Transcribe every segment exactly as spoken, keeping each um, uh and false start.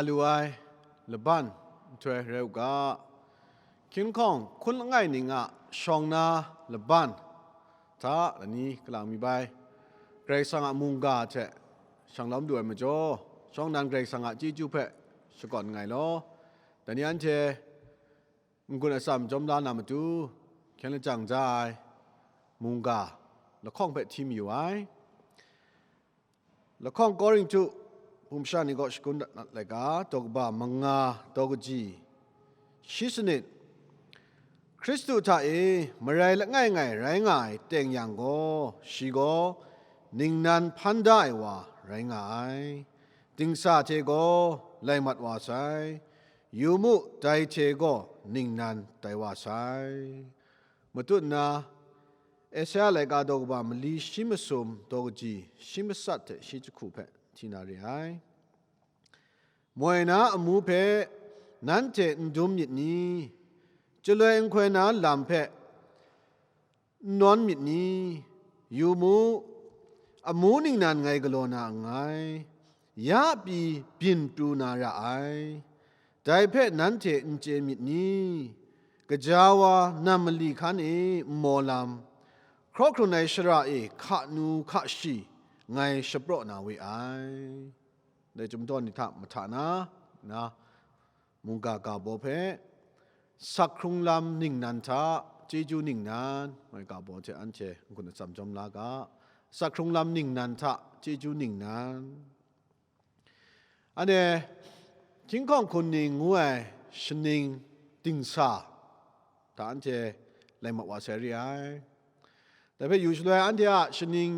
Lu ai laban nhtoi rai u ga, hkying hkawng hkun langai ning a shawng na laban hta lani kalang mi bai, Karai Kasang a mungga hte shanglawm du ai majaw, shawng nnan Karai Kasang a chyeju hpe shakawn nngai law. Dai ni anhte n-gun atsam jawm la na matu, hkyen lajang ja ai mungga lahkawng hpe hti mayu ai. Lahkawng Korinhtu bum sha ni kaw shakun dat na laika, daw kaba manga, daw kaji shi sanit. Hkristu hta e marai langai ngai rai nga ai teng yang gaw, shi gaw ningnan hpan da ai wa rai nga ai. Dingsa hte gaw lai mat wa sai, yu mu, dai hte gaw ningnan tai wa sai. Matut nna, Esaia laika daw kaba mali shi masum, daw kaji shi matsat hte shi jahku hpe hti na re ai. Moi na amu hpe nanhte n dum myit ni? Chyaloi n hkoi na lam hpe n nawn myit ni? Yu mu, amu ningnan ngai galaw na nngai, ya pyi byin pru na ra ai. Dai hpe nanhte n chye myit ni? Gaja wa nam mali hkan e nmaw lam, hkraw hkrun ai shara e hka nu hka shi ngai shapraw na we ai. Dai chyum daw ni hta mahta na, na mungga ga baw hpe, sak hkrung lam ningnan hta chyeju ningnan, ngai ga baw hte anhte n-gun atsam jawm la ga, sak hkrung lam ningnan hta chyeju ningnan. Anhte hkying hkawng hkun ning ngu ai shaning dingsa hta anhte lai mat wa sai re ai. Dai hpe yu shaloi anhte a shaning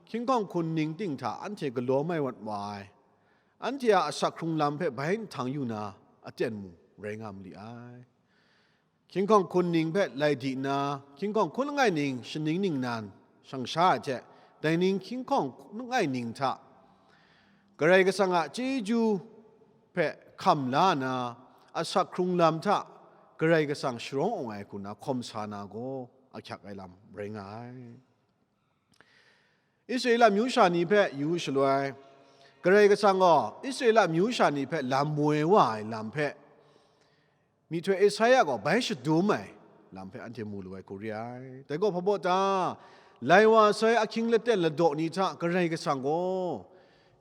hkying hkawng hkun ning ting hta anhte galaw mai wat wa ai, anhte a asak hkrung lam hpe bai nhtang yu na aten mung rai nga ma li ai. Hkying hkawng hkun ning hpe lai di nna, hkying hkawng hkun langai ning shaning ningnan shang sha ai hte, dai ning hkying hkawng hkun langai ning hta Karai Kasang a chyeju hpe hkam la nna, asak hkrung lam hta Karai Kasang sharawng awng ai hku na hkawm sa na gaw ahkyak ai lam rai nga ai. Israela myu sha ni hpe yu shaloi, Karai Kasang gaw Israela myu sha ni hpe lam woi wa ai lam hpe, myihtoi Esaia gaw bai shadum ai lam hpe anhte mu lu ai hku re ai. Dai gaw hpa baw ta? Lai wa sai ahkying laten ladaw ni hta Karai Kasang gaw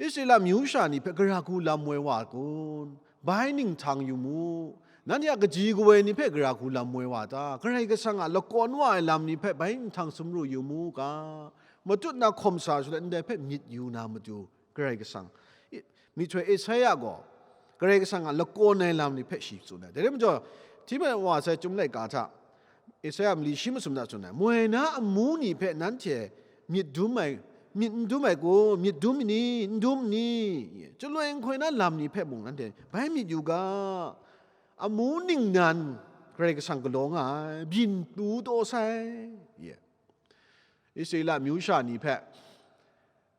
Israela myu sha ni hpe gara hku lam woi wa kun? Bai ninghtang yu mu. Nanhte a kaji kawoi ni hpe gara hku lam woi wa ta? Karai Kasang a lakawn wa ai lam ni hpe bai nhtang sumru yu mu ga, matut na hkawm sa shaloi ndai hpe myit yu na matu, Karai Kasang, i, myihtoi Esaia gaw Karai Kasang a lakawn ai lam ni hpe shi tsun ai. Dai rai majaw, hti mat wa sai Chyum laika hta, Esaia mali shi masum hta tsun ai, moi na amu ni hpe nanhte myit dum ai, myit n dum ai kun? Myit dum ni, n dum ni? Chyaloi n hkoi na lam ni hpe mung nanhte bai myit yu ga, amu ningnan Karai Kasang galaw nga ai, byin pru taw sai. Israela myu sha ni hpe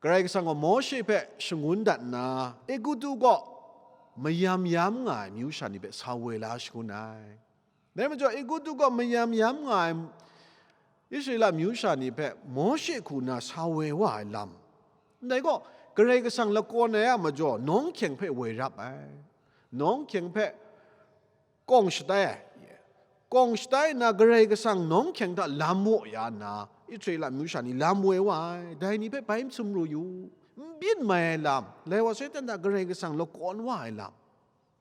Karai Kasang gaw Mawshe hpe shangun dat nna, Egutu kaw mayam yam nga ai myu sha ni hpe sa woi la shangun ai. Dai majaw, Egutu kaw mayam yam nga ai Israela myu sha ni hpe Mawshe hku na sa woi wa ai lam, ndai gaw Karai Kasang lakawn ai a majaw nawng hkyeng hpe woi rap ai, nawng hkyeng hpe kawng shatai ai. Kawng shatai nna, Karai Kasang nawng hkyeng hta lam waw ya nna, Israela myu sha ni lam woi wa ai, dai ni hpe bai n sumru yu, n byin mai ai lam, lai wa sai ten hta Karai Kasang lakawn wa ai lam,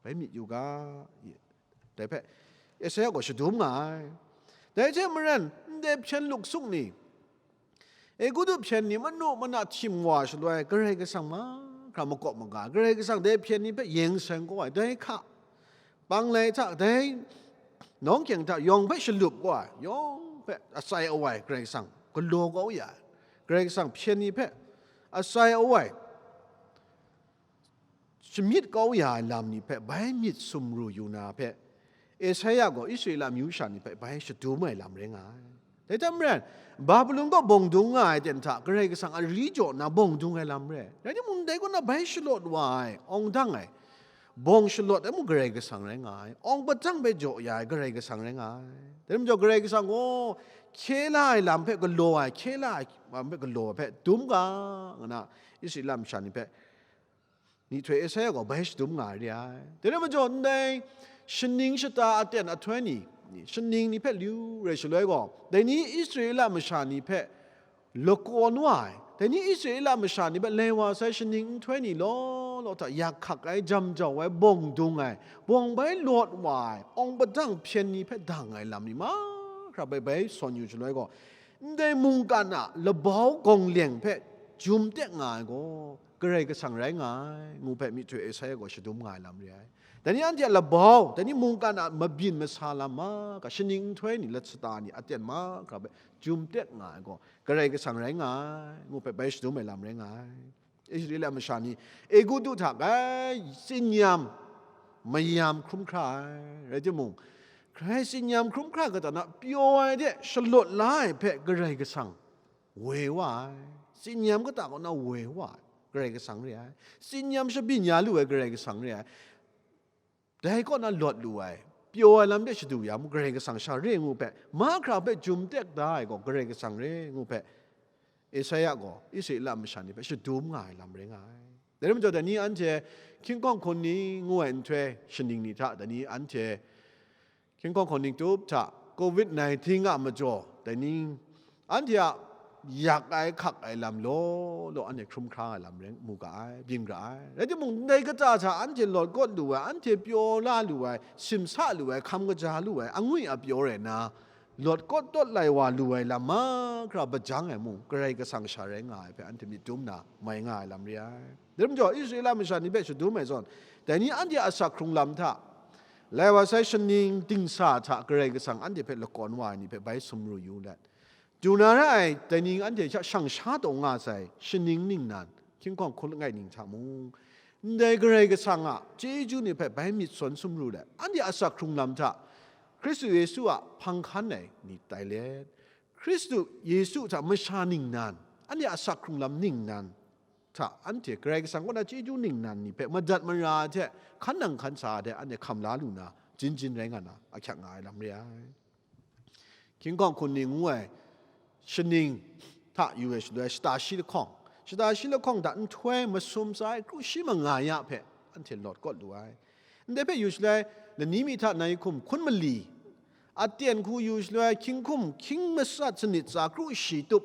bai myit yu ga, dai hpe Esaia gaw shadum nga ai. Dai hte maren, ndai hpyen luksuk ni, Egutu hpyen ni manu mana htim wa shaloi, Karai Kasang mahkra makawp maga, Karai Kasang dai hpyen ni hpe yeng seng kau ai, dai hka panglai hta, dai nawng hkyeng hta yawng hpe shalup kau ai, yawng hpe atsai awai Karai Kasang galaw kau ya ai, Karai Kasang hpyen ni hpe atsai awai shamyit kau ya ai lam ni hpe bai myit sumru yu na hpe, Esaia gaw Israela myu sha ni hpe bai shadum ai lam rai nga ai. Dai hta maren, Babilon kaw bawng dung nga ai ten hta Karai Kasang a ri jaw nna bawng dung ai lam re ai. Rai timung, dai kaw na bai shalawt wa ai, awng dang ai, bawng shalawt ai mung Karai Kasang rai nga ai, awng padang hpe jaw ya ai Karai Kasang rai nga ai. Dai majaw Karai Kasang gaw hkye la ai lam hpe galaw ai, hkye la ai lam hpe galaw ai hpe dum ga, nga na Israela masha ni hpe Myihtoi Esaia gaw bai shadum nga ai re ai. Dai rai majaw, ndai shaning shata aten ahtoi ni, shaning ni hpe lu rai shaloi gaw, dai ni Israela masha ni hpe lakawn wa ai, dai ni Israela masha ni hpe lai wa sai shaning nhtoi ni law law hta yak hkak ai, jam jau ai, bawng dung ai, bawng bai lawt wa ai, awng padang hpyen ni hpe dang ai lam ni mahkra bai bai sawn yu shaloi gaw, ndai mungkan a labau gawng leng hpe jum tek nga ai gaw, Karai Kasang rai nga ai, ngu hpe myihtoi Esaia gaw shadum nga ai lam re ai. Dai ni anhte a labau, dai ni mungkan a mabyin masa lam mahkra, shaning nhtoi ni, lat sata ni, aten mahkra hpe jum tek nga ai gaw, Karai Kasang rai nga ai, ngu hpe bai shadum ai lam rai nga ai. Israela masha ni Egutu hta grai tsinyam mayam hkrum hkra ai, rai timung, grai tsinyam hkrum hkra kata na pyaw ai de shalawt la ai hpe Karai Kasang woi wa ai, tsinyam kata kaw na woi wa ai, Karai Kasang re ai, tsinyam shabyin ya lu ai Karai Kasang re ai, dai kaw na lawt lu ai, pyaw ai lam de shadu ya mu, Karai Kasang sha re ngu hpe, mahkra hpe jum tek da ai gaw, Karai Kasang re ngu hpe, Esaia gaw Israela masha ni hpe shadum nga ai lam rai nga ai. Dai rai majaw, dai ni anhte hkying hkawng hkun ni ngu ai nhtoi shaning ni hta, dai ni anhte hkying hkawng hkun ning tup hta covid nineteen a majaw, dai ni anhte a yak ai, hkak ai lam law law anhte hkrum hkra ai lam rai mu ga ai, byin ra ai. Rai timung, ndai kata hta anhte lawt kawt lu ai, anhte pyaw la lu ai, simsa lu ai, hkam kaja lu ai, angwi a pyaw rai na, lawt kawt tawt lai wa lu ai lam mahkra bajang ai mung, Karai Kasang sha rai nga ai hpe anhte myit dum na mai nga ai lam re ai. Dai rai majaw, Israela masha ni hpe shadum ai zawn, dai ni anhte a asak hkrung lam hta, lai wa sai shaning dingsa hta Karai Kasang anhte hpe lakawn wa ai ni hpe bai sumru yu let, du na ra ai, dai ni anhte hta shang sha taw nga sai shaning ningnan, hkying hkawng hkun langai ning hta mung, ndai Karai Kasang a chyeju ni hpe bai myit sawn sumru let, anhte a asak hkrung lam hta Hkristu Yesu a hpang hkan ai ni tai let, Hkristu Yesu hta masha ningnan, anhte a asak hkrung lam ningnan hta anhte Karai Kasang kaw na chyeju ningnan ni hpe madat mara ai hte, hkan nang hkan sa ai hte anhte hkam la lu na, jin jin rai nga na, ahkyak nga ai lam re ai. Hkying hkawng hkun ni ngu ai shaning hta yu ai shaloi, shata shi lahkawng, shata shi lahkawng hta nhtoi masum tsa ai kru shi manga ya hpe anhte lawt kawt lu ai. Ndai hpe yu shaloi, lani mi hta nai hkum hkun mali, aten hku yu shaloi, hkying hkum hkying matsat sanit tsa kru shi tup,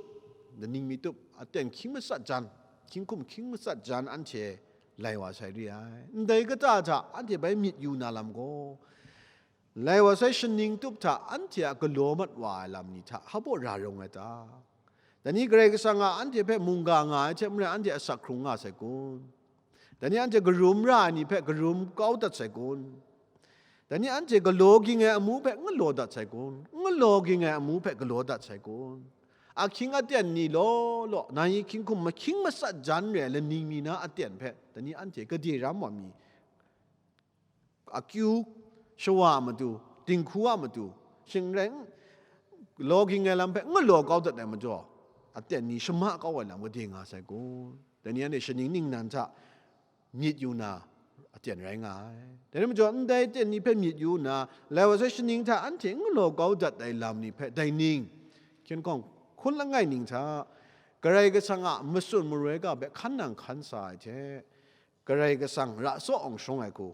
laning mi tup, aten hkying matsat jan, hkying hkum hkying matsat jan anhte lai wa sai re ai. Ndai kata hta anhte bai myit yu na lam gaw, lai wa sai shaning tup hta anhte a galaw mat wa ai lam ni hta hpa baw ra rawng ai ta? Dai ni Karai Kasang a anhte hpe mungga nga ai hte maren anhte asak hkrung nga sai kun? Dai ni anhte karum ra ai ni hpe karum kau dat sai kun? Dai ni anhte galaw ging ai amu hpe n galaw dat sai kun? N galaw ging ai amu hpe galaw dat sai kun? Ahkying aten ni law law, nai hkying hkum mahkying matsat jan re ai laning mi na aten hpe dai ni anhte gade ram wa mi, akyu, shawa a matu, dinghku a matu, shing rai n, galaw ging ai lam hpe n galaw kau dat ai majaw, aten ni shama kau ai lam gade nga sai kun? Dai ni anhte shaning ningnan hta myit yu na aten rai nga ai. Dai rai majaw, ndai aten ni hpe myit yu nna, lai wa sai shaning hta anhte n galaw kau dat ai lam ni hpe, dai ning, hkying hkawng hkun langai ning hta, Karai Kasang a matsun maroi ga hpe hkan nang hkan sa ai hte, Karai Kasang ra tsaw awng shawng ai hku,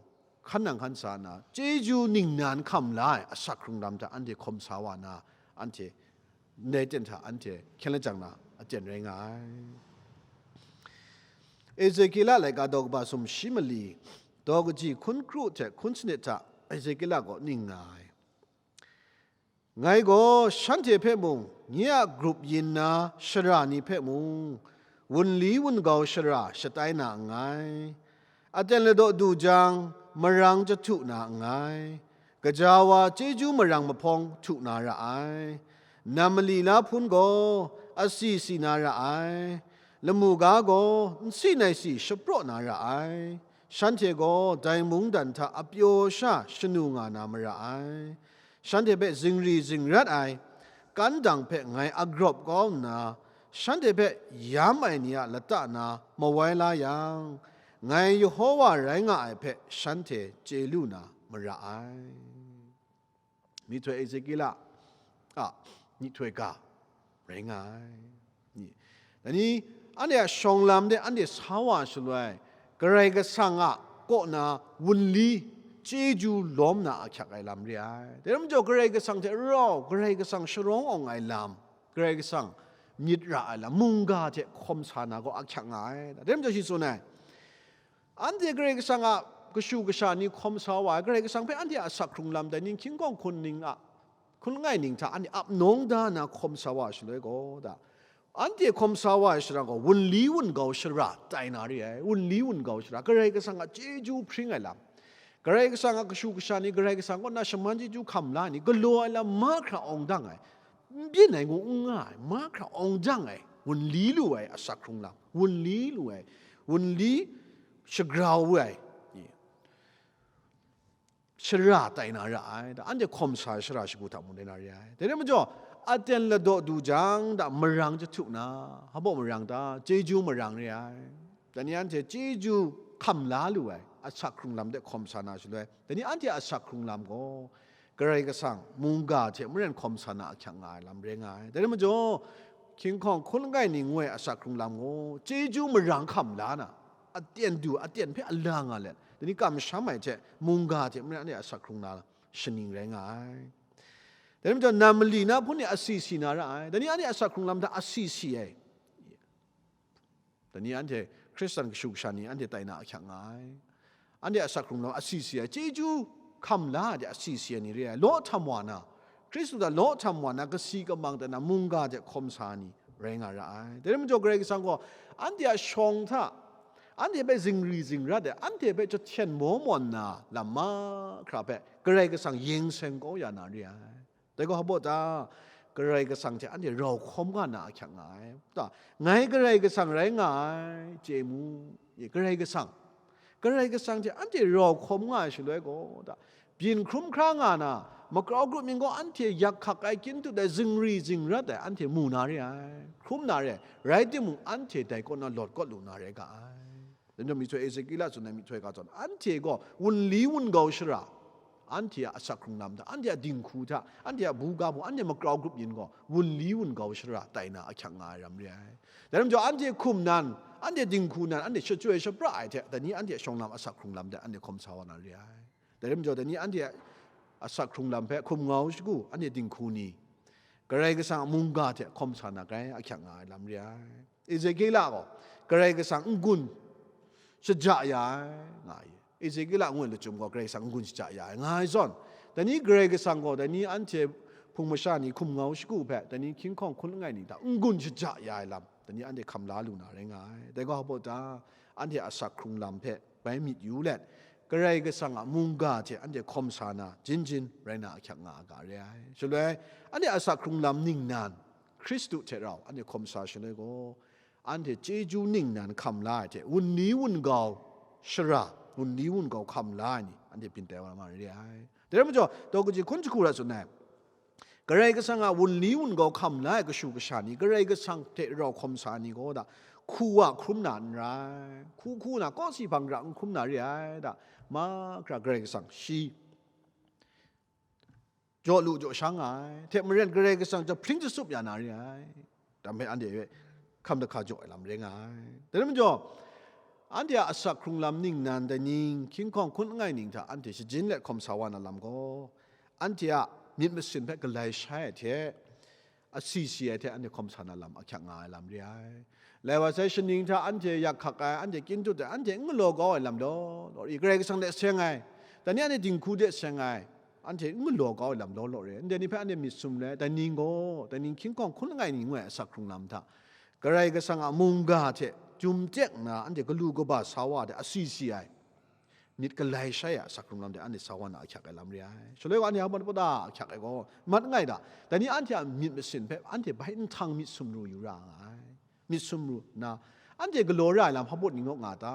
hkan nang hkan sa nna, chyeju ningnan hkam la ai asak hkrung lam hta anhte hkawm sa wa na, anhte ndai aten hta anhte hkyen lajang na aten rai nga ai. Ezekiela laika daw kaba sumshi mali, daw kaji hkun kru hte hkun sanit hta Ezekiela gaw ning nga ai. Ngai gaw shanhte hpe mung, nye a grup yin na shara ni hpe mung, wunli wungau shara shatai na nngai. Aten ladaw du jang, marang jahtu na nngai. Gaja wa chyeju marang mahpawng htu na ra ai. Nam mali na hpun gaw asi si na ra ai. Lamu ga gaw nsi naisi shapraw na ra ai. Shanhte gaw dai mungdan hta apyaw sha shanu nga na mara ai. Shanhte hpe zingri zingrat ai kan dang hpe ngai agrawp kau nna, shanhte hpe yam ai ni a lata na mawai la yang, ngai Yehova rai nga ai hpe shanhte chye lu na mara ai. Myihtoi Ezekiela a myihtoi ga rai nga ai. Ni, dai ni, anhte a shawng lam de anhte sa wa shaloi, Karai Kasang a kaw na wunli chyeju lawm na ahkyak ai lam re ai. Dai rai majaw, Karai Kasang hte rau, Karai Kasang sharawng awng ai lam, Karai Kasang myit ra ai lam, mungga hte hkawm sa na gaw ahkyak nga ai. Dai rai majaw, shi tsun ai, anhte Karai Kasang a kashu kasha ni hkawm sa wa ai, Karai Kasang hpe anhte a asak hkrung lam dai ning hkying hkawng hkun ning a, hkun langai ning hta anhte ap nawng da na hkawm sa wa ai shaloi gaw, da, anhte hkawm sa wa ai shara gaw, wunli wungau shara tai na re ai, wunli wungau shara, Karai Kasang a chyeju hpring ai lam, Karai Kasang a kashu kasha ni Karai Kasang kaw na shaman chyeju hkam la ai ni, galaw ai lam mahkra awng dang ai, n byin ai ngu n nga ai, mahkra awng dang ai, wunli lu ai asak hkrung lam, wunli lu ai, wunli shagrau ai, shara tai na ra ai, da, anhte hkawm sa ai shara shagu hta mung rai na re ai. Dai rai majaw, aten ladaw du jang, da, marang jahtu na, hpa baw marang ta, chyeju marang re ai. Dai ni anhte chyeju hkam la lu ai, asak hkrung lam de hkawm sa na shaloi, dai ni anhte a asak hkrung lam gaw, Karai Kasang mungga hte maren hkawm sa na ahkyak nga ai lam rai nga ai. Dai rai majaw, hkying hkawng hkun langai ning ngu ai asak hkrung lam gaw, chyeju marang hkam la na, aten du, aten hpe a la nga let, dai ni kamsham ai hte mungga hte maren anhte a asak hkrung na shaning rai nga ai. Dai rai majaw, nam mali na hpun ni asi si na ra ai. Dai ni anhte a asak hkrung lam hta asi si ai. Dai ni anhte Hkristan kashu kasha ni anhte tai na ahkyak nga ai. Anhte a asak hkrung lam asi si ai, chyeju hkam la ai de asi si ai ni re ai. Law htam wa na, Hkristu hta law htam wa na, kasi kamang tai na mungga hte hkawm sa ai ni rai nga ra ai. Dai rai majaw, Karai Kasang gaw anhte a shawng hta, anhte hpe zingri zingrat ai, anhte hpe jahten maw mawn na lam mahkra hpe Karai Kasang yeng seng kau ya na re ai. Dai gaw hpa baw ta, Karai Kasang hte anhte rau hkawm nga na ahkyak nga ai. Ta, ngai Karai Kasang rai nga ai, chye mu. Ye, Karai Kasang, Karai Kasang hte anhte rau hkawm nga ai shaloi gaw, ta, byin hkrum hkra nga na, magrau grup yin gaw anhte yak hkak ai, kyin tut ai, zingri zingrat ai, anhte mu na re ai, hkrum na re ai, rai timung, anhte dai kaw na lawt kawt lu na rai ga ai. Dai majaw, myihtoi Ezekiel a tsun ai myihtoi ga zawn, anhte gaw wunli wungau shara, anhte a asak hkrung lam hta, anhte a dinghku hta, anhte a buga hpung, anhte magrau grup yin gaw wunli wungau shara tai na ahkyak nga ai ram re ai. Dai rai majaw, anhte hkum nan, anhte dinghku nan, anhte shachyoi shapra ai hte, dai ni anhte a shawng lam asak hkrung lam de anhte hkawm sa wa na re ai. Dai rai majaw, dai ni anhte a asak hkrung lam hpe hkum ngau shagu, anhte dinghku ni, Karai Kasang a mungga hte hkawm sa na grai ahkyak nga ai lam re ai. Ezekiel gaw Karai Kasang n-gun shaja ya ai, nga ai. Ezekiel ngu ai lachyum gaw Karai Kasang n-gun shaja ya ai, nga ai zawn, dai ni Karai Kasang gaw dai ni anhte hpung masha ni hkum ngau shagu hpe, dai ni hkying hkawng hkun langai ni hta n-gun shaja ya ai lam, dai ni anhte hkam la lu na rai nga ai. Dai gaw hpa baw ta, anhte a asak hkrung lam hpe bai myit yu let, Karai Kasang a mungga hte anhte hkawm sa na, jin jin rai na ahkyak nga a ga re ai. Shaloi, anhte a asak hkrung lam ningnan, Hkristu hte rau anhte hkawm sa shaloi gaw, anhte chyeju ningnan hkam la ai hte, wunli wungau shara, wunli wungau hkam la ai ni, anhte byin tai wa na ma re ai. Dai rai majaw, daw kaji hkun jahku hta tsun ai, Karai Kasang a wunli wungau hkam la ai kashu kasha ni, Karai Kasang hte rau hkawm sa ai ni gaw, da, hku wa hkrum na n rai, hku hku na, kawsi hpang ra n hkrum na re ai, da, mahkra Karai Kasang shi jaw lu jaw sha nga ai, hte maren Karai Kasang jahpring jasup ya na re ai, dam hpe anhte hpe hkam lahka jaw ai lam rai nga ai. Dai rai majaw, anhte a asak hkrung lam ningnan dai ning, hkying hkawng hkun langai ning hta anhte shajin let hkawm sa wa na lam gaw, anhte a myit masin hpe galai shai ai hte, asi si ai hte anhte hkawm sa na lam ahkyak nga ai lam re ai. Lai wa sai, shaning hta anhte yak hkak ai, anhte kyin tut ai, anhte n galaw kau ai lam law law re, Karai Kasang de seng ai, dai ni anhte dinghku de seng ai, anhte n galaw kau ai lam law law re, ndai ni hpe anhte myit sum le, dai ning gaw, dai ning hkying hkawng hkun langai ni ngu ai asak hkrung lam hta, Karai Kasang a mungga hte jum tek nna anhte galu kaba sa wa ai hte asi si ai, myit galai shai a asak hkrung lam de anhte sa wa na ahkyak ai lam re ai. Shaloi gaw anhte hpa baw ta ahkyak ai gaw, mat nngai da, dai ni anhte a myit masin hpe anhte bai nhtang myit sumru yu ra nga ai. Myit sumru nna, anhte galaw ra ai lam hpa baw ning naw nga ta?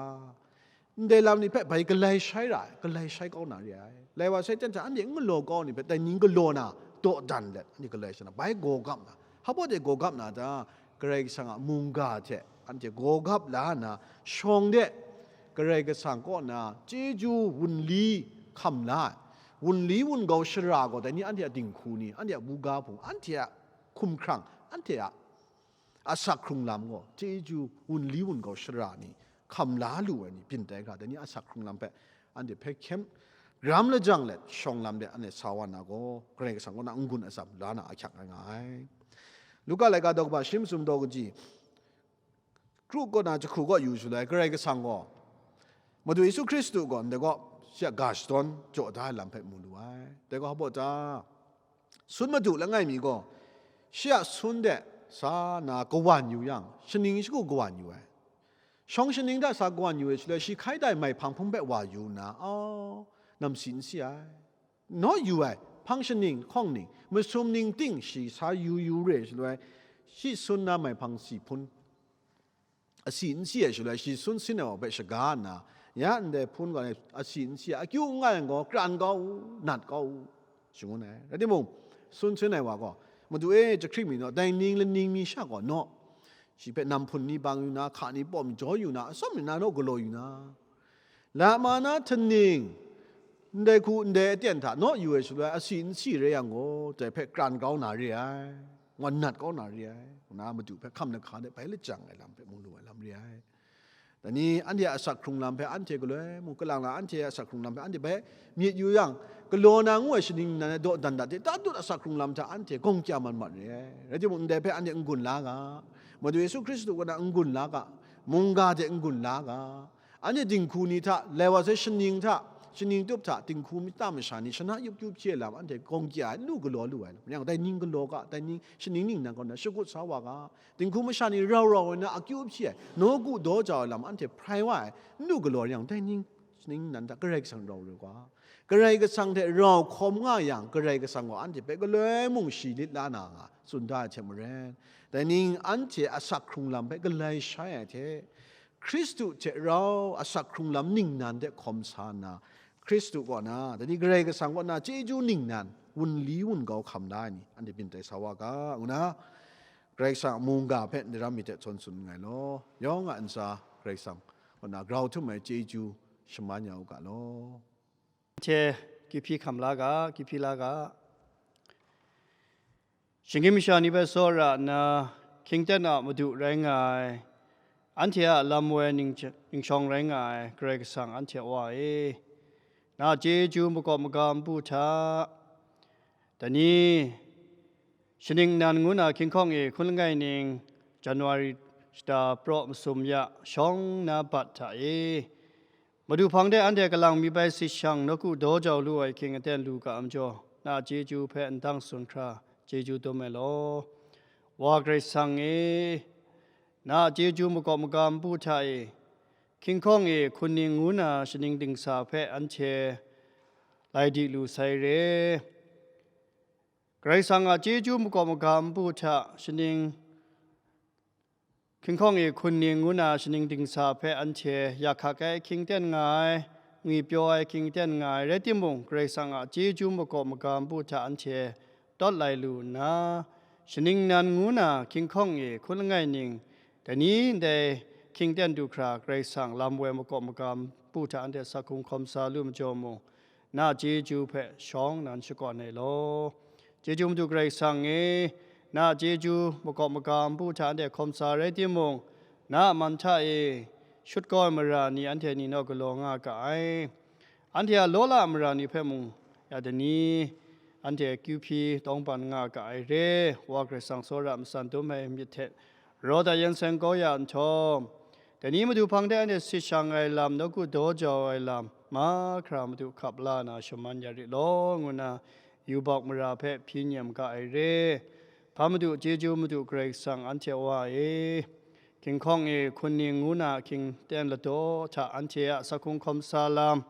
Ndai lam ni hpe bai galai shai ra ai, galai shai kau na re ai. Lai wa sai, ten hta anhte n galaw kau ni hpe dai ning galaw na, dawdan let anhte galai shai na, bai gaw gap na, hpa baw de gaw gap na ta? Karai Kasang a mungga hte anhte gaw gap la nna, shawng de Karai Kasang kaw na chyeju wunli hkam la ai, wunli wungau shara gaw, dai ni anhte a dinghku ni, anhte a buga hpung, anhte a hkumhkrang, anhte a asak hkrung lam gaw, chyeju wunli wungau shara ni hkam la lu ai ni byin tai hkra, dai ni asak hkrung lam hpe anhte hpe hkyem gram lajang let shawng lam de anhte sa wa na gaw, Karai Kasang kaw na n-gun atsam la na ahkyak rai nga ai. Luka laika daw kaba shi masum daw kaji, kru kaw na jahku kaw yu shaloi, Karai Kasang gaw, Madu Yesu Hkristu gaw ndai gaw shi a ga shadawn jaw da ai lam hpe mu lu ai. Dai gaw hpa ta? Sun madu langai mi gaw, shi a sun de sa na kawan yu yang, shaning shagu kawan yu ai. Shawng shaning hta sa kawan yu ai shaloi, shi hkai tai maihpang hpung hpe wa yu nna, aw, namsi n si ai. Naw yu ai, hpang shaning, hkawng ning, masum ning ting shi sa yu yu re shaloi, shi sun na maihpang si hpun asi n si ai shaloi, shi sun sin ai wa hpe shaga nna, ya ndai hpun gaw asi n si ai, akyu n nga yang gaw, kran kau u, nat kau u, shangun ai. Rai timung, sun sin ai wa gaw, Madu e, jahkring mi naw, dai ning laning mi sha gaw naw, shi hpe nam hpun ni bang yu na, hka ni pawm jaw yu na, atsawm ni na naw galaw yu na, lama na htaning, ndai hku ndai aten hta naw yu ai shaloi, asi n si rai yang gaw, dai hpe kran kau na re ai, ngat nat kau na re ai, ngu na Madu hpe hkam lahka de bai lajang ai lam hpe mu lu ai lam re ai. Dai ni anhte a asak hkrung lam hpe anhte galoi mung, kalang la anhte a asak hkrung lam hpe anhte bai myit yu yang, galaw na ngu ai shaning nan ai dawdan dat hte tatut asak hkrung lam hta anhte gawng kya mat mat re ai. Rai timung, ndai hpe anhte n-gun la ga, Madu Yesu Hkristu kaw na n-gun la ga, mungga hte n-gun la ga, anhte dinghku ni hta, lai wa sai shaning hta, shaning tup hta, dinghku mata masha ni shana yup yup hpyi ai lam anhte gawng kya ai, n lu galaw lu ai lam. Yang dai ning galaw ga, dai ning shaning ningnan kaw na shakut sa wa ga, dinghku masha ni rau rau ai na akyu hpyi ai, nawku daw jau ai lam anhte hprai wa ai, n lu galaw yang dai ning shaning nan hta Karai Kasang rau rai ga, Karai Kasang hte rau hkawm nga yang, Karai Kasang gaw anhte hpe galoi mung shi lit la na nga tsun da ai hte maren, dai ning anhte asak hkrung lam hpe galai shai ai hte, Hkristu hte rau asak hkrung lam ningnan de hkawm sa nna, Hkristu kaw na, dai ni Karai Kasang kaw na chyeju ningnan wunli wungau hkam la ai ni, anhte byin tai sa wa ga, ngu na, Karai Kasang a mungga hpe ndai ram mi hte htawn tsun nngai law, yawng a ntsa Karai Kasang kaw na grau htum ai chyeju shaman ya u ga law. Hte kyu hpyi hkam la ga, kyu hpyi la ga. Shinggyim masha ni hpe tsawra nna, hkying ten a madu rai nga ai, anhte a lam woi ning-, ningshawng rai nga ai Karai Kasang anhte a Wa e, na chyeju makawp maga npu hta, dai ni, shaning nnan ngu na hkying hkawng e hkun langai ning, January shata praw masum ya shawng na bat hta e, Madu hpang de anhte kalang mi bai sit shang nawku daw jau lu ai hkying aten lu ga ai majaw, na a chyeju hpe n dang tsun hkra chyeju dum ai law. Wa Karai Kasang e, na a chyeju makawp maga npu hta e, hkying hkawng e hkun ning ngu na shaning dingsa hpe anhte lai di lu sai re. Karai Kasang a chyeju makawp maga npu hta shaning hkying hkawng e hkun ning ngu na shaning dingsa hpe anhte ya hkak ai hkying ten nga ai, ngwi pyaw ai hkying ten nga ai, rai timung, Karai Kasang a chyeju makawp maga npu hta anhte tawt lai lu nna, shaning nnan ngu na hkying hkawng e hkun langai ning, dai ni ndai hkying ten du hkra Karai Kasang lam woi makawp maga npu hta anhte asak hkrung hkawm sa lu majaw mung, na a chyeju hpe shawng nnan shakawn ai law. Chyeju Madu Karai Kasang e, na a chyeju makawp maga npu hta anhte hkawm sa rai timung, na a man hta e shut kau ai mara ni anhte ni naw galaw nga ga ai. Anhte a law la ai mara ni hpe mung, ya dai ni, anhte kyu hpyi tawngban nga ga ai re, Wa Karai Kasang tsawra matsan dum ai myit hte, Roda Yen Seng kau ya nhtawm, dai ni Madu hpang de anhte sit shang ai lam, nawku daw jau ai lam, mahkra Madu hkap la na shaman ya rit law, ngu na yubak mara hpe hpyi nem ga ai re. Hpa Madu, chyeju Madu Karai Kasang anhte a Wa e, hkying hkawng e hkun ning ngu na hkying ten ladaw hta anhte a asak hkrung hkawm sa lam,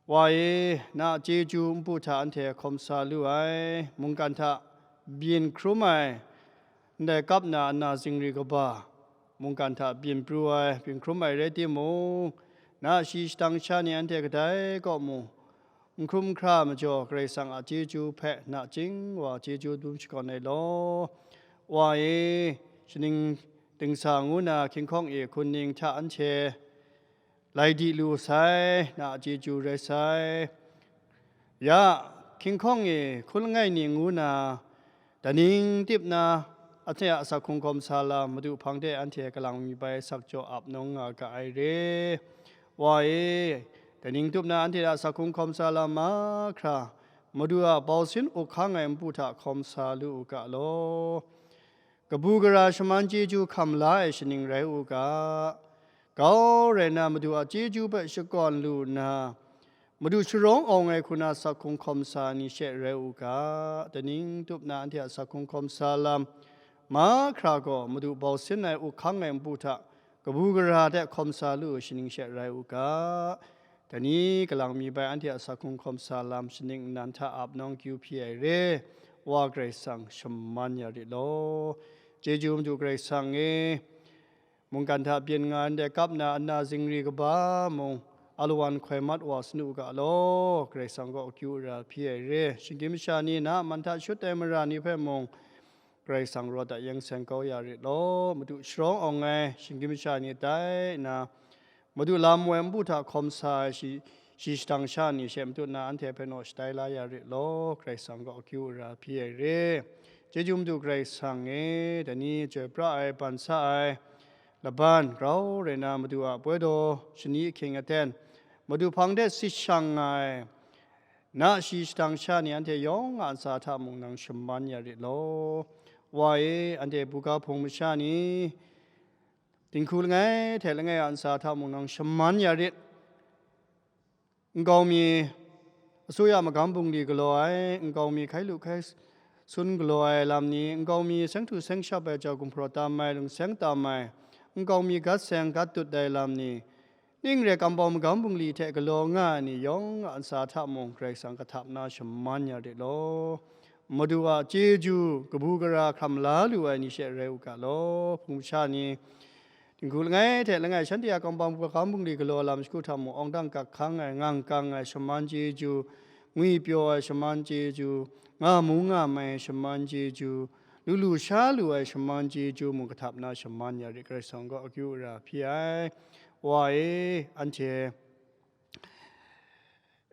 Wa e, na a chyeju npu hta anhte hkawm sa lu ai, mungkan hta byin hkrum ai, ndai kap na ana zingri kaba, mungkan hta byin pru ai, byin hkrum ai rai timung, na a shi shadang sha ni anhte kadai kaw mung, n hkrum n hkra majaw Karai Kasang a chyeju hpe nachying wa chyeju dum shakawn ai law. Wa e, shaning dingsa ngu na hkying hkawng e hkun ning hta anhte lai di lu sai, na a chyeju rai sai. Ya, hkying hkawng e hkun langai ning ngu na, daning tip na, anhte a asak hkrung hkawm sa lam, Madu hpang de anhte galang mi bai sak jaw ap nawng nga ga ai re. Wa e, daning tup na anhte a asak hkrung hkawm sa lam mahkra, Madu a bau sin uk hkang ai npu hta hkawm sa lu u ga law. Kabu gara shaman chyeju hkam la ai shaning rai u ga. Grau rai na Madu a chyeju hpe shakawn lu nna, Madu sharawng awng ai hku na asak hkrung hkawm sa ni she rai u ga. Daning tup na anhte a asak hkrung hkawm sa lam, mahkra gaw Madu bau sin ai uk hkang ai npu hta kabu gara hte hkawm sa lu ai shaning she rai u ga. Dai ni galang mi bai anhte a asak hkrung hkawm sa lam shaning nnan hta ap nawng kyu hpyi ai re, Wa Karai Kasang shaman ya rit law. Chyeju Madu Karai Kasang e, mungkan hta byin nga ndai kap na ana zingri kaba mung, alawan hkoi mat wa sanu u ga law, Karai Kasang gaw akyu ara hpyi ai re, shinggyim masha ni na a man hta shut ai mara ni hpe mung, Karai Kasang rawt a yeng seng kau ya rit law, Madu sharawng awng ai shinggyim masha ni tai nna, Madu lam woi npu hta hkawm sa ai shi, shi shadang sha ni she matut na anhte hpe naw shatai la ya rit law, Karai Kasang gaw akyu ara hpyi ai re. Chyeju Madu Karai Kasang e, dai ni chyoi pra ai, ban sa ai, laban grau rai na Madu a poi daw shani ahkying aten, Madu hpang de si shang nga ai, na shi shadang sha ni anhte yawng a ntsa hta mung nang shaman ya rit law. Wa e, anhte buga hpung masha ni, dinghku langai hte langai a ntsa hta mung nang shaman ya rit. Nkau mi, asuya magam bungli galaw ai, nkau mi hkai lu hkai sun galaw ai lam ni, nkau mi seng htu seng shap ai jau gumhpraw tam ai, lungseng tam ai, nkau mi gat seng gat dut ai lam ni, ning re ai kambau magam bungli hte galaw nga ai ni yawng a ntsa hta mung Karai Kasang kahtap na shaman ya rit law. Madu a chyeju kabu gara hkam la lu ai ni she rai u ga law. Hpung masha ni, dinghku langai hte langai shanhte a kambau magam bungli galaw lam shagu hta mung, awng dang gak hkang ai, ngang kang ai, shaman chyeju, ngwi pyaw ai shaman chyeju, nga mu nga mai ai shaman chyeju, lu lu sha lu ai shaman chyeju mung kahtap na shaman ya rit, Karai Kasang gaw akyu ara hpyi ai. Wa e, anhte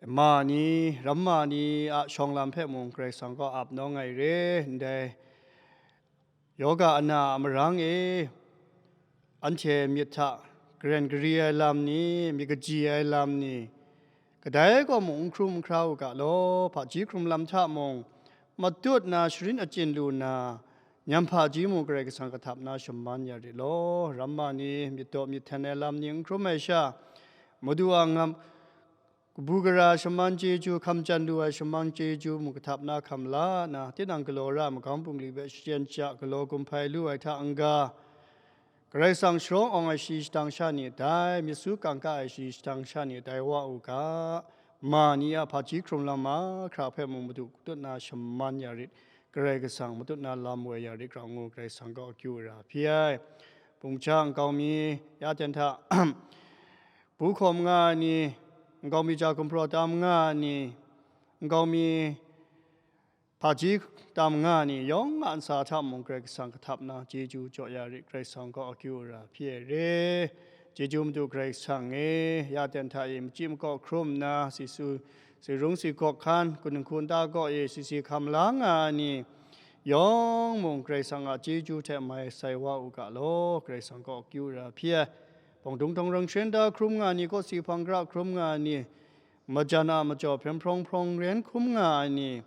ma ni, ramma ni a shawng lam hpe mung Karai Kasang gaw ap nawng ai re, ndai yoga ana a marang e, anhte myit hta garen gari ai lam ni, myit kaji ai lam ni, kadai kaw mung n hkrum n hkra u ga law, hpaji hkrum lam hta mung matut na sharin achyin lu nna, nyam hpaji mung Karai Kasang kahtap na shaman ya rit law. Ramma ni, myit daw myit hten ai lam ni n hkrum ai sha, Madu a ngam, kabu gara shaman chyeju, hkam chyan lu ai shaman chyeju mung kahtap na hkam la nna, tinang galaw ra ai magam bungli hpe shachyen shaja galaw gumhpai lu ai hta n-ga, Karai Kasang sharawng awng ai shi shadang sha ni tai, myit su kangka ai shi shadang sha ni tai wa u ga, ma ni a hpaji hkrum lam mahkra hpe mung Madu matut na shaman ya rit, Karai Kasang matut na lam woi ya rit, grau ngu Karai Kasang gaw akyu ara hpyi ai. Hpung masha nkau mi, ya ten hta, bu hkawm nga ai ni, nkau mi ja gumhpraw tam nga ai ni, nkau mi hpaji tam nga ai ni yawng a ntsa hta mung Karai Kasang kahtap na chyeju jaw ya rit, Karai Kasang gaw akyu ara hpyi ai re. Chyeju Madu Karai Kasang e, ya ten hta e machyi makaw hkrum nna, si su, si rung si gawk hkan, kaning hku nta gaw e si si hkam la nga ai ni yawng mung Karai Kasang a chyeju hte mai sai wa u ga law, Karai Kasang gaw akyu ara hpyi ai. Bawng dungtawng rang sharin da hkrum nga ai ni, kawsi hpang gara hkrum nga ai ni, majan a majaw hpyen hprawng hprawng ren hkrum nga ai ni,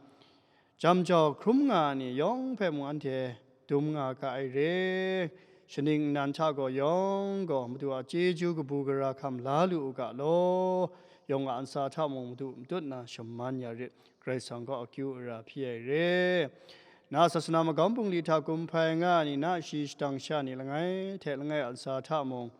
jam jau hkrum nga ai ni yawng hpe mung anhte dum nga ga ai re. Shaning nnan hta gaw yawng gaw Madu a chyeju kabu gara hkam la lu u ga law, yawng a ntsa hta mung Madu matut na shaman ya rit, Karai Kasang gaw akyu ara hpyi ai re. Na sasana magam bungli hta gumhpai nga ai ni, na shi shadang sha ni langai hte langai a ntsa hta mung,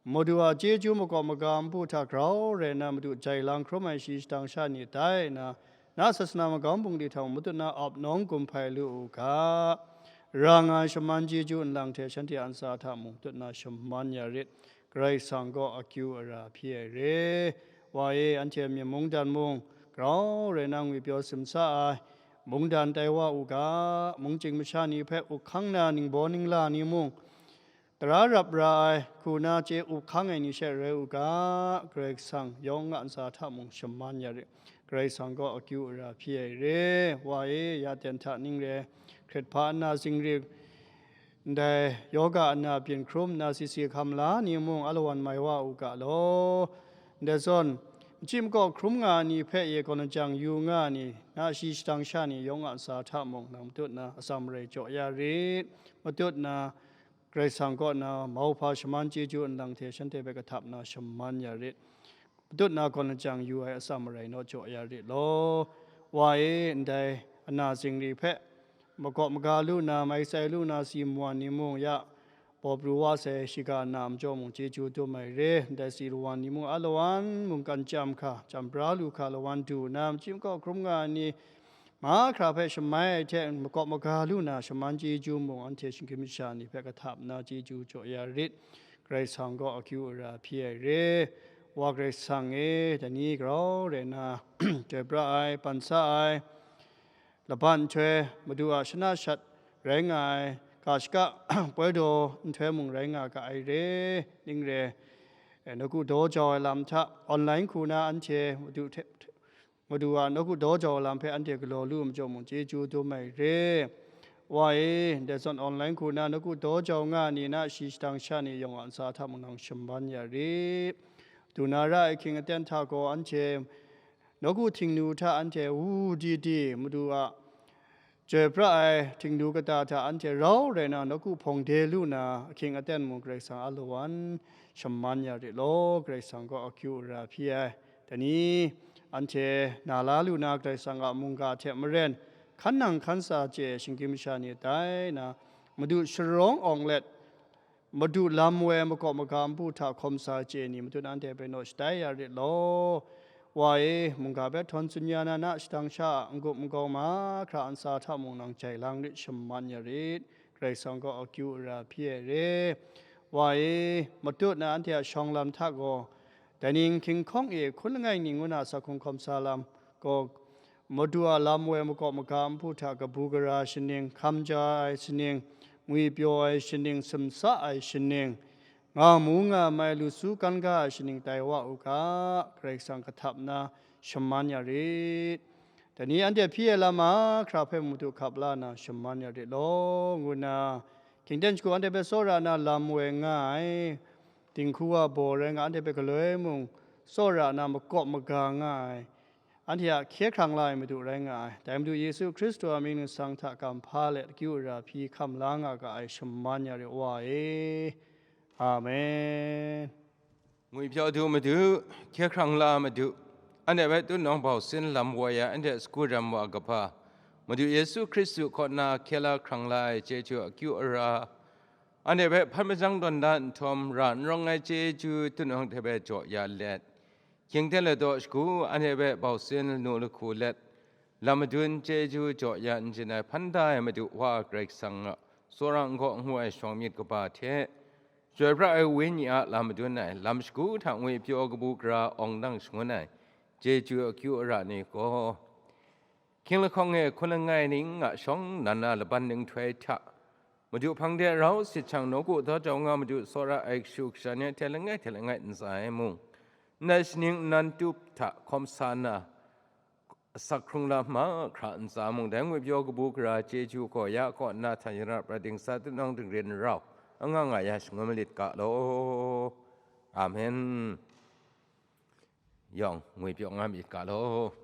Madu a chyeju makawp maga npu hta grau rai nna, Madu jai lang hkrum ai shi shadang sha ni tai nna, na sasana magam bungli hta mung matut na ap nawng gumhpai lu u ga. Ra nga ai shaman chyeju nlang hte shanhte a ntsa hta mung matut na shaman ya rit, Karai Kasang gaw akyu ara hpyi ai re. Wa e, anhte myen mungdan mung, grau rai nna ngwi pyaw simsa ai, mungdan tai wa u ga, mungchying masha ni hpe uk hkang na ningbaw ningla ni mung, tara rap ra ai, hku na chye up hkang ai ni she rai u ga, Karai Kasang yawng a ntsa hta mung shaman ya rit, Karai Kasang gaw akyu ara hpyi ai re. Wa e, ya ten hta ning re, hkret hpa nna zingri Ndai yoga ana byin hkrum nna sisi hkam la ni mung alawan mai wa u ga law. Ndai zawn, machyi makaw hkrum nga ai ni hpe ye gaw lajang yu nga ai ni, na shi shadang sha ni yawng a ntsa hta mung nang matut na atsam marai jaw ya rit. Matut na Karai Kasang kaw na mauhpa shaman chyeju nlang hte shanhte hpe kahtap na shaman ya rit. Matut na gaw lajang yu ai atsam marai naw jaw ya rit law. Wa e, ndai ana zingri hpe makaw maga lu na, mai sai lu na, si mawan ni mung ya, baw pru wa sai shiga na majaw mung chyeju dum ai re. Ndai si lawan ni mung alawan mungkan chyam hka, chyam pra lu hka lawan du na, machyi makaw hkrum nga ai ni, mahkra hpe shamai ai hte makaw maga lu na, shaman chyeju mung anhte shinggyim masha ni hpe kahtap na chyeju jaw ya rit. Karai Kasang gaw akyu ara hpyi ai re. Wa Karai Kasang e, dai ni grau rai na, chyoi pra ai, ban sa ai, laban nhtoi, Madu a shana shat rai nga ai, ga shaka poi daw nhtoi mung rai nga ga ai re, ning re, e, nawku daw jau ai lam hta, online hku na anhte Madu hte, Madu a nawku daw jau lam hpe anhte galaw lu majaw mung chyeju dum ai re. Wa e, ndai zawn online hku na nawku daw jau nga ai ni na shi shadang sha ni yawng a ntsa hta mung nang shaman ya rit. Du na ra ai ahkying aten hta gaw anhte nawku htingnu hta anhte wu di di Madu a chyoi pra ai htingnu kata hta anhte rau rai na nawku hpawng de lu na ahkying aten mung Karai Kasang alawan shaman ya rit law, Karai Kasang gaw akyu ara hpyi ai. Dai ni, anhte na la lu na Karai Kasang a mungga hte maren, hkan nang hkan sa chye ai shinggyim masha ni tai na, Madu sharawng awng let, Madu lam woi ai makaw maga npu hta hkawm sa chye ni matut anhte hpe naw shatai ya rit law. Wa e, mungga hpe htawn tsun ya na, na shadang sha a n-gup n-gawng mahkra a ntsa hta mung nang jai lang rit, shaman ya rit. Karai Kasang gaw akyu ara hpyi ai re. Wa e, matut na anhte a shawng lam hta gaw, dai ning hkying hkawng e hkun langai ning ngu na sa hkrung hkawm sa lam gaw, Madu a lam woi makaw maga npu hta kabu gara shaning, hkam ja ai shaning, ngwipyaw ai shaning, sumsa ai shaning, nga mu nga mai lu su kan ga ai shaning tai wa u ga, Karai Kasang kahtap nna shaman ya rit. Dai ni anhte hpyi ai lam mahkra hpe Madu hkap la na shaman ya rit law, ngu nna, hkying ten shagu anhte hpe tsawra na lam woi nga ai, dinghku wa baw rai nga, anhte hpe galoi mung tsawra na makaw maga nga ai, anhte a hkye hkrang la ai Madu rai nga ai. Dai Madu Yesu Hkristu a mying ningsang hta kam hpa let akyu ara hpyi hkam la nga ga ai shaman ya rit, Wa e. Amen. Ngwipyaw du Madu, hkye hkrang la Madu, anhte hpe tutnawng bau sin lam woi ai anhte sagu ram wa kaba, Madu Yesu Hkristu kaw na hkye la hkrang la ai chyeju akyu ara, anhte hpe hpat majang tawn da nhtawm, ra n rawng ai chyeju tutnawng hte hpe jaw ya let, hkying ten ladaw shagu anhte hpe bau sin lanu lahku let, lam madun chyeju jaw ya n chyen ai hpan da ai Madu Wa Karai Kasang a tsawra n gaw ngu ai shawng myit kaba hte, Chyoi pra ai Wenyi a lam madun ai, lam shagu hta ngwipyaw kabu gara awng dang shangun ai, chyeju akyu ara ni gaw, hkying lahkawng e hkun langai ning a shawng nan a laban nhtoi hta, Madu hpang de rau sit jang, nawku daw jau nga Madu tsawra ai kashu kasha ni hte langai hte langai ntsa e mung, ndai shaning nnan tup hta hkawm sa nna, asak hkrung la mahkra ntsa mung, dai ngwipyaw kabu gara chyeju gaw ya kaw nna hta yarap rai dingsa tutnawng dingrin rau anga nga ya shangun malit ga law. Amen. Yawng ngwipyaw nga myit ga law.